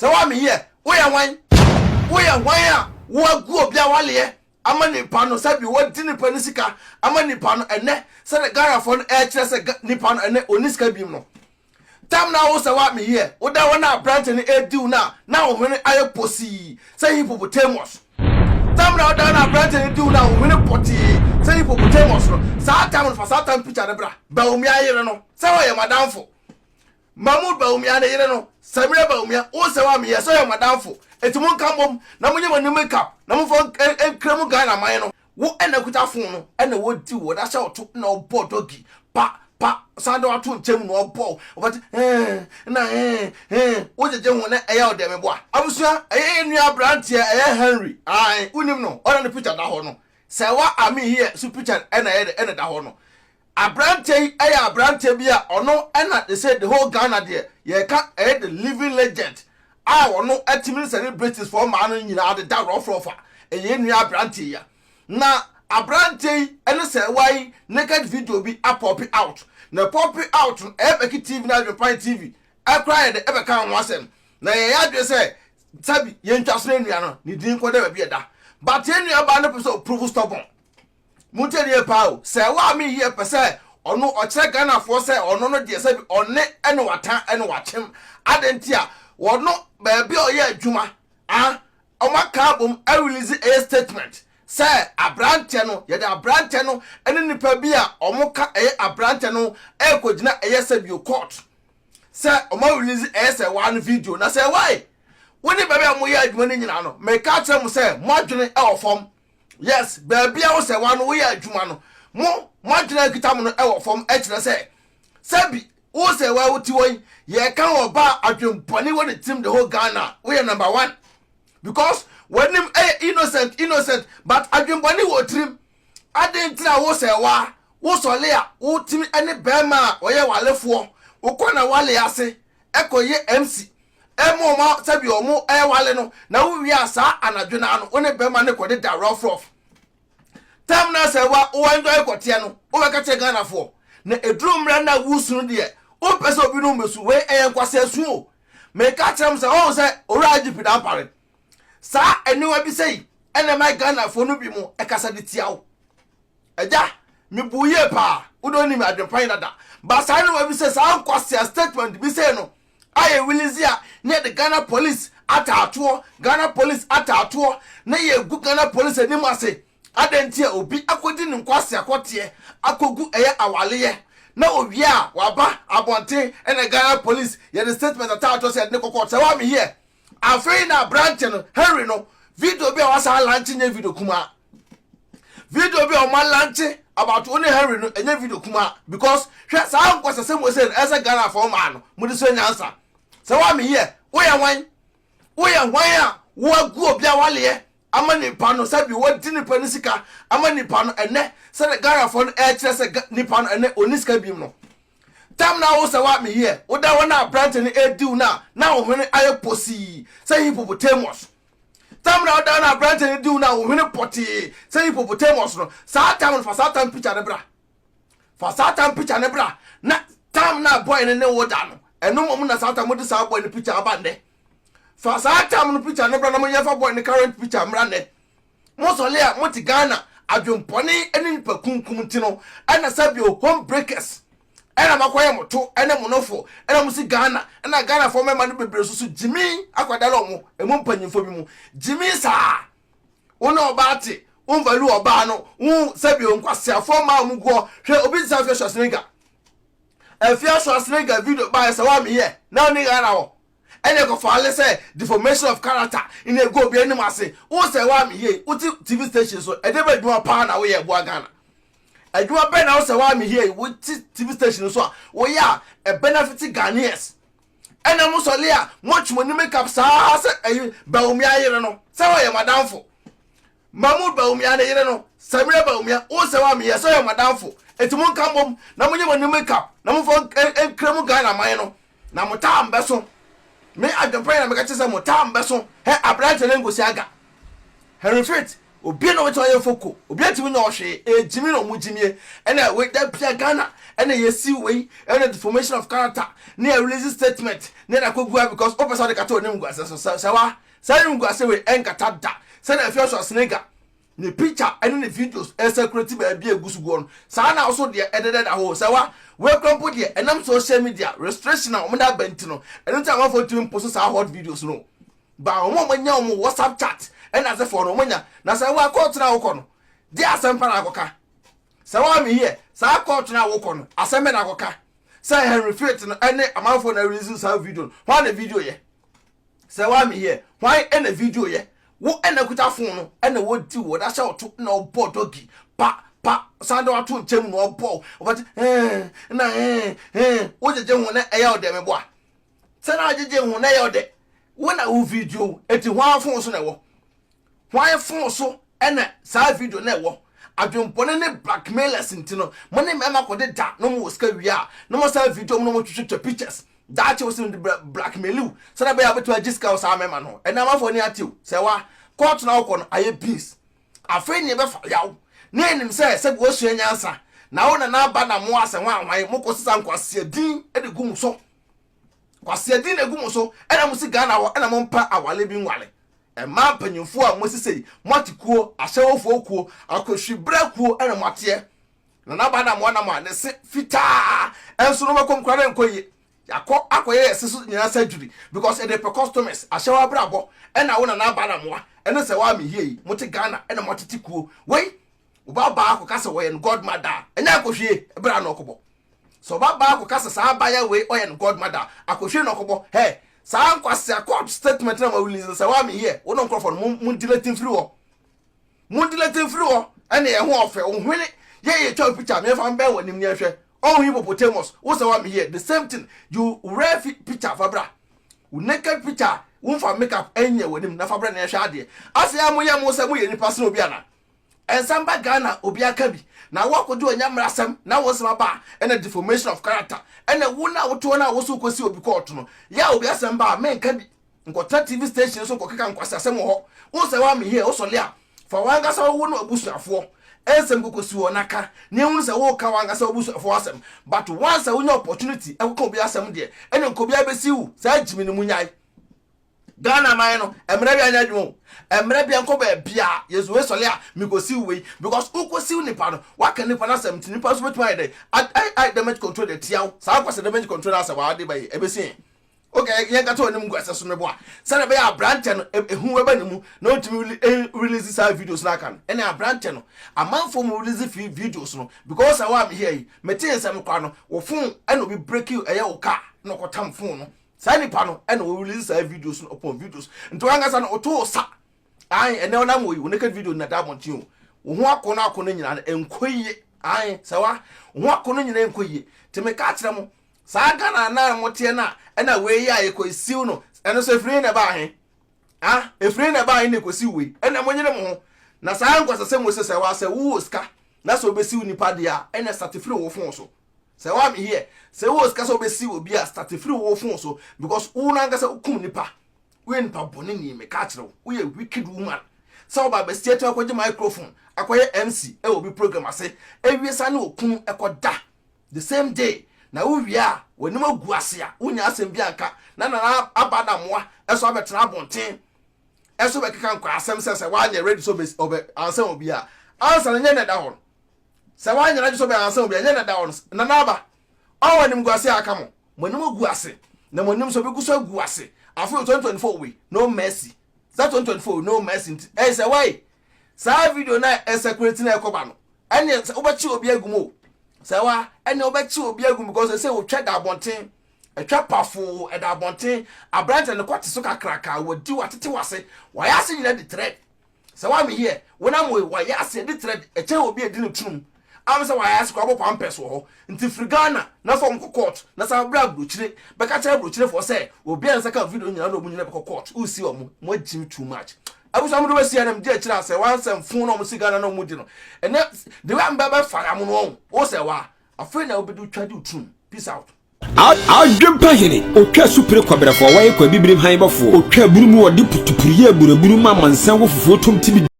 Sɛ woa meyɛ, woyɛ hwan? Woyɛ hwan a woagu obi awaleɛ ama nipa no, sɛbi wadi nipa no sika ama nipa no ɛnɛ, sɛdeɛ Ghanafoɔ no ɛrekyerɛ sɛ nipa no ɛnɛ ɔnni sika biom no? Tam na wo sɛ woa meyɛ, woda hɔ na aberante no ɛredi wo no a, na wo hwene ayɛ posii sɛ hippopotamus. Tam na woda hɔ na aberante no di wo no a, wo hwene pɔtee sɛ hippopotamus no. Saa tam no, fa saa tam picture no bra. Bawumia yere no, sɛ ɔyɛ madamfo. Mahmood Bawumia ne yere no, Samira Bawumia, wo sɛ wa meyɛ sɛ ɔyɛ madamfo, enti monka mbom na monyɛ mo anim make up na momfa nkra mu Ghana man no. Wo ɛna kuta phone no ɛna wɔdi wo, wɔde ahyɛ wo to na ɔbɔ doggy pa pa san de wato nkyɛn mu na ɔbɔ wo, wɔbɛte hɛn na hɛn hɛn, wogyegye ho na ɛyɛ wo dɛ meboa. Abusua, ɛyɛ yɛn nua abranteɛ ɛyɛ Henry, ae wonim no, ɔna ne picture da hɔ no, sɛ wa ame here so picture ɛna ɛyɛ dɛ ɛna da hɔ no. Aberanteɛ yi yɛ aberanteɛ bi a ɔno na they say the whole Ghana deɛ yɛka ɛyɛ the living legend a ɔno atumi ne celebrities foɔ mmaa no nyinaa deda rɔfrɔf a ɛyɛ yɛn nua aberanteɛ yi a na aberanteɛ yi ne sɛɛwa yi naked video bi apɔpe out na ɛpɔpe out no ɛyɛ Becky TV ne Adwenpan TV ɛkora yɛ de ɛbɛka ho asɛm na yɛyɛ adwene sɛ sɛbi yɛntwa so ne nua no ne din kɔda baabi ɛda but yɛn nua baa no pɛ sɛ ɔprove stubborn. Montie no yie paa o, sɛ wo a me yie pɛ sɛ ɔno ɔkyerɛ Ghanafoɔ sɛ ɔno no deɛ sɛbi ɔne ɛne wata ɛne wakyem, adɛn nti a ɔno baabi a ɔyɛ adwuma ah ɔmo aka abom arelease ɛyɛ statement sɛ abranteɛ no yɛde abranteɛ no ɛne nipa bi a ɔmo ka ɛyɛ abranteɛ no ɛrekɔgyina ɛyɛ sɛbio court sɛ ɔmo arelease ɛyɛ sɛ waa no video na sɛ wae wo ne baabi a mo yɛ adwuma no nyinaa no meka akyerɛ mo sɛ mo adwene ɛwɔ fam. Yes, baabi a wo sɛ wa no woyɛ adwuma no, mo mo adwene a ɛkita mo no wɔ fam kyerɛ sɛ sɛbi wo sɛ wa wote hɔ yi yɛka wɔ ba adwempɔne wɔ ne tirim the whole Ghana woyɛ number one because w'anim ɛyɛ innocent innocent but adwempɔne wɔ tirim. Adɛn nti na wo sɛ wa wosɔle a wotumi ne bɛrima a ɔyɛ walefoɔ wokɔ na wale ase ɛkɔyɛ MC ɛma ɔmo sɛbi ɔmo ɛwale no na wo wie a saa anadwo naa no wo ne bɛrima no kɔde da rough rough tam na sɛ wa wo enjoy kɔteɛ no wo bɛka kyerɛ Ghana foɔ na eduru mmerɛ na wusu no deɛ wo mpɛ sɛ obi no mmesu wei ɛyɛ nkwasea su o meka kyerɛ mo sɛ ɔho sɛ owura IGP Dampare saa aniwa bi sɛyi ɛna ɛma Ghana foɔ no bi mo ɛkasa de tia wo. Agya, mebu wo yie paa, wo deɛ wonim adwempa yi dada, but saa nneɛma bi sɛ saa nkwasea statement bi sei no a yɛ release a na yɛde Ghana police ataatoɔ, Ghana police ataatoɔ, na yɛgu Ghana police anim ase, adɛn nti a obi akɔdi ne nkwasea kɔteɛ akɔgu ɛyɛ awaleɛ na owie a waba abɔnten ɛna Ghana police yɛde statement ataatoɔ sɛ yɛde ne kɔ court, sɛ woame here? Afei na aberante no, Henry no, video bi a wasan lankye nyɛ video kumaa. Video bi a wɔn alankye about wo ne Henry no ɛnyɛ video kumaa because hwɛ saa nkɔsɛsɛ mu sɛ no ɛsɛ Ghana fɔ maa no mo de sɛ nyansa. Sɛ wa me yɛ woyɛ hwan? Woyɛ hwan a woagu obi awaleɛ ama nipa no sɛbi wadi nipa no sika ama nipa no ɛnɛ sɛdeɛ Ghana fɔ no ɛkyerɛ sɛ nipa no ɛnɛ ɔni sika bi mu no. Tam na wo sɛ wa me yɛ woda hɔ na aberante no ɛredi wo no a na wo hwene ayɛ posii sɛ hippopotamus. Tam na woda hɔ na aberante no di wo no a wo hwene pɔtee sɛ hippopotamus no. Saa tam no fa saa tam picture no bra. Fa saa tam picture no bra na tam na boy no ne wo da no ɛno mmom na saa tam mode saa boy no picture aba nnɛ. Fa saa tam no picture no bra na mo yɛmfa boy no current picture mmra nnɛ. Mo sɔle a mo te Ghana adwenpɔne ne nipa kunkum nti no ɛna sɛ bio home breakers ɛna mo akɔyɛ mo to ɛne mo nofo ɛna mo si Ghana ɛna Ghana fo mɛma no bebree soso gyimi akɔdala ɔmo emu mpanyinfo bi mu gyimi saa wo ne ɔbaa te wo value ɔbaa no wo sɛ bio nkwaseafoɔ mmaa ɔmo guɔ hwɛ obi nsa afia Schwarzenegger afia Schwarzenegger video baayɛ sɛ wa meyɛ na ɔne Ghana wɔ Ɛna ɛkɔfaale sɛ deformation of character na ɛgu obi anim ase. Wo sɛ woa me yie, wote TV station so, ɛdeɛ bɛ adwuma paa na woyɛ boa Ghana? Adwuma bɛn na wo sɛ woa me yie, wote TV station so a, woyɛ a ɛbenefit Ghanaians? Ɛna mo sɔle a, moatwi mo ani makeup saa sɛ ɛyi Bawumia yere no, sɛ ɔyɛ madamfo. Mahmood Bawumia ne yere no, Samira Bawumia, wo sɛ wa meyɛ sɛ ɔyɛ madamfo, enti monka mbom na monyɛ mo anim make up na momfa nkra mu Ghana man no, na mo taa mbɛso. Me adwempa nyina meka kyerɛ sɛ mo taa mbɛso hɛ aberanteɛ no nkosi aga. Henry Fitz, Obi na ɔbɛtumi ayɛ foko. Obi atumi nyɛ ɔhwee. Ɛgyimi na ɔmo gyimie. Ɛna wei da pia Ghana ɛna yɛsi wei ɛna deformation of character ne yɛ release statement ne yɛde akɔ gua because wopɛ sɛ ɔde kata onim guase so sɛ sɛ wa saa nim guase wei ɛnkata da sɛdeɛ Afia Schwarzenegger ne picture ɛne ne videos ɛsɛkurati baabi a egu so guɔ no saa na ɔso deɛ ɛdedɛ da hɔ sɛ wa wei kura mpo deɛ ɛnam social media restriction a wɔn de aba nti no ɛno nti amanfoɔ ntumi mpo so saa hot videos no. Ba wɔn a wɔanya wɔn WhatsApp chat ɛna asefoɔ no wɔanya. Na sɛ wo a kɔɔto no a wokɔ no, deɛ asɛm pa na akɔka. Sɛ wo a mehia saa kɔɔto no a wokɔ no, asɛm bɛ na akɔka. Sɛ Henry Fiat no ɛne amanfoɔ na release saa video no, hwan na video yɛ? Sɛ wo a mehia, hwan ɛna video yɛ? Wo ɛna kuta phone no ɛna wɔdi wo, wɔde ahyɛ wo to na ɔbɔ doggy pa pa san de wato nkyɛn mu na ɔbɔ ɔbɛte ɛɛ na ɛɛ ɛɛ wogyegye ho na ɛyɛ ɔdɛ meboa. Sɛ na agyegye ho na ɛyɛ ɔdɛ. Wo na wo video eti hwan phone so na ɛwɔ? Hwan phone so ɛna saa video na ɛwɔ? Adwempɔne ne blackmailers nti no, mo ne mmarima kɔde da na mo wɔ sika wie a, na mo san video mo na mo twitwitwa pictures. Daakye wo sɛ de blackmail wo sɛdeɛ ɛbɛyɛ a wobɛtumi agye sika wɔ saa mmarima no hɔ. Ɛnɛ amanfoɔ ani ate o. Sɛ wa court na wokɔ no ayɛ beans. Afei ne yɛbɛfa yaw na yɛnim sɛ sɛbi woasua nyansa na wo nana aba na mo asɛ hwan hwan mokɔ sesa nkwasea din de gu mo so. Kwasea din na egu mo so ɛna mo si Ghana hɔ ɛna mo mpɛ awale bi nwale. Mmaa mpanyinfoɔ a mo sisei mo ate kuo, ahyɛwofoɔ kuo, akɔhwibrɛ kuo ɛna mo ateɛ. Nana aba na mo anam a ne se fitaa ɛnso no mɛkɔm koraa na ɛnkɔ yie. Yakɔ akɔyɛ yɛ se so nyinaa surgery because yɛde pɛ customers, ahyɛwo abrabɔ ɛna wo nana aba na moa ɛne sɛ waa mehie yi mo te Ghana ɛna mo atete kuo. Wei wo ba baa kɔka sɛ wɔyɛ no godmother a ɛnyɛ akɔhwie berɛ a na ɔkɔbɔ. Sɛ ɔba baa kɔka sɛ saa abaayewa wei ɔyɛ no godmother a, akɔhwie na ɔkɔbɔ. Hɛ! Saa nkwasea court statement na mo release no, sɛ waa me here, wo ne nkorɔfoɔ no, mo mo delete mfiri hɔ. Mo delete mfiri hɔ, ɛne ɛho ɔfɛ, wo hwene, yɛ yɛ twa wo picture, meɛfa mbɛn w'anim ne yɛnhwɛ. Ɔho hippopotamus, wo sɛ waa me here, the same thing, you rare picture fa bra. Wo naked picture, wo nfa makeup ɛnyɛ w'anim na fa bra na yɛnhwɛ adeɛ. Afei a moyɛ mo sɛ moyɛ nipa sene obi anaa? Nsɛm ba Ghana obiara ka bi na wo akɔdi ɔnya mmrasɛm na wo nsɛm aba a ɛna deformation of character ɛna wo na wotoɔ no a wo so wokɔsi obi kɔɔto no yɛ a obi asɛm ba a menka bi nkɔtena TV station so nkɔkeka nkwaseasɛm wɔ hɔ wo sɛ woame here wosɔle a fa w'ankasa wo ne w'abusuafoɔ nsɛm kɔkɔsi hɔ na ka na ɛhunu sɛ woka w'ankasa w'abusuafoɔ asɛm but once a wonya opportunity ɛkɔka obi asɛm deɛ ɛne nka obiara bɛsi wo saa gyimi no mu nyae. Ghana man no mmerɛ bi anyɛ adwuma o mmerɛ bi nkɔ baabi a yɛsɛ wei sɔle a mekɔsiw wei because wokɔsiw nipa no waka nipa no asɛm nti nipa nso bɛtumi ayɛ dɛ ayɛ damage control de atia wo saa nkɔsɛ damage control no asɛ wɔade ba yi ɛbɛsi yɛn okay yɛn kata wɔn anim gu ɛsɛ so meboa sɛdeɛ ɛbɛyɛ aberanteɛ no ehu bɛba ne mu na ɔntumi release saa videos no aka no ɛne aberanteɛ no amanfoɔ mu release fi videos no because ɛwɔ a mehia yi mete nsɛm kwa no wo phone ɛna obi break ɛyɛ wo car na ɔkɔtam phone no Saa nipa no ɛna wɔ release saa videos no upon videos. Nti wankasa no ɔtoo sa. Ae ɛnɛ ɔnam wɔ yi wo naked video na da abɔnten o. Wo ho akɔnɔ akɔnɔ nyinaa no ɛnkɔ yie. Ae sɛ wa wo ho akɔnɔ nyinaa ɛnkɔ yie. Nti meka akyerɛ mo saa Ghana na moteɛ no a ɛna wei yɛ a yɛkɔ siw no ɛno so ɛfiri na ɛbaa he? Ah ɛfiri na ɛbaa he na ɛkɔ siw wei? Ɛnɛ monyere mo ho na saa nkwasasɛm wɔ sɛ sɛ wa sɛ wowɔ sika na sɛ wobɛsiw nipa deɛ a ɛnɛ sate firi wo fon so. Sɛ wa me here sɛ wo sika sɛ wobɛsi obi a start firi wo phone so because wo no ankasa wokum nipa woyɛ nipa bɔne ni meka akyerɛ wo woyɛ wicked woman sɛ woba bɛsi atumi akɔgye microphone akɔyɛ MC ɛwɔ obi program ase awie sa ne okunu ɛkɔda the same day na wowie a w'anim agu ase a wonya asɛm bi anka na nana aba na mmoa ɛso abɛtena abɔnten ɛso bɛkeka nkɔ asɛm sɛ sɛ woanyɛ ready sɛ ɔbɛ ansa obi a ansa no nyɛ na ɛda hɔ no Sɛ wanyɛ n'adwene sɛ ɔbɛyɛ ansa obi a, ɛnyɛ na da hɔ no. Nana Aba, ɔwɔ animguase a aka mo. Mo anim agu ase, na mo anim nso bɛgu so agu ase. Afei 2024 wei, no mercy. Saa 2024 wei, no mercy nti, ɛyɛ sɛ wai, saa video no a ɛsɛkureti na ɛkɔba no, ɛneɛ sɛ wobɛkye obi agu mu o. Sɛ wa, ɛneɛ wobɛkye obi agu mu because ɛsɛ wotwa da abɔnten. Ɛtwa pafoo, ɛda abɔnten. Aberante no kɔte so kakraka, wadi watete wase, wayɛ ase nyina di thread. Sɛ wa me here wo na mo wa yɛ ase de trɛ ɛkyɛn obi edi ne tunum am sɛ wa yɛ ase kora bɔ pampers wɔ hɔ nti firi Ghana na fa wɔn kɔ court na san bra abrokyire bɛka kyerɛ abrokyire foɔ sɛ obi a nsa ka video nyina na wɔn nyina bɛkɔ court wo si wɔn mo agyim too much abusua mo de bɛsi ɛna medi akyire a sɛ wa nsɛm fon na wɔn si Ghana na wɔn di no ɛnɛ de wa mbɛ bɛ fa ya mo no wɔn wo sɛ wa afei na wobɛdi twa di tunum peace out. Adwempa hene, otwa supire kɔbrɛfoɔ, wɔyɛ kɔ abibirim han bɔfoɔ, otwa aburu mu ɔde putupuru yɛ aburaburu ma amansan wɔ fufuo tom tibi.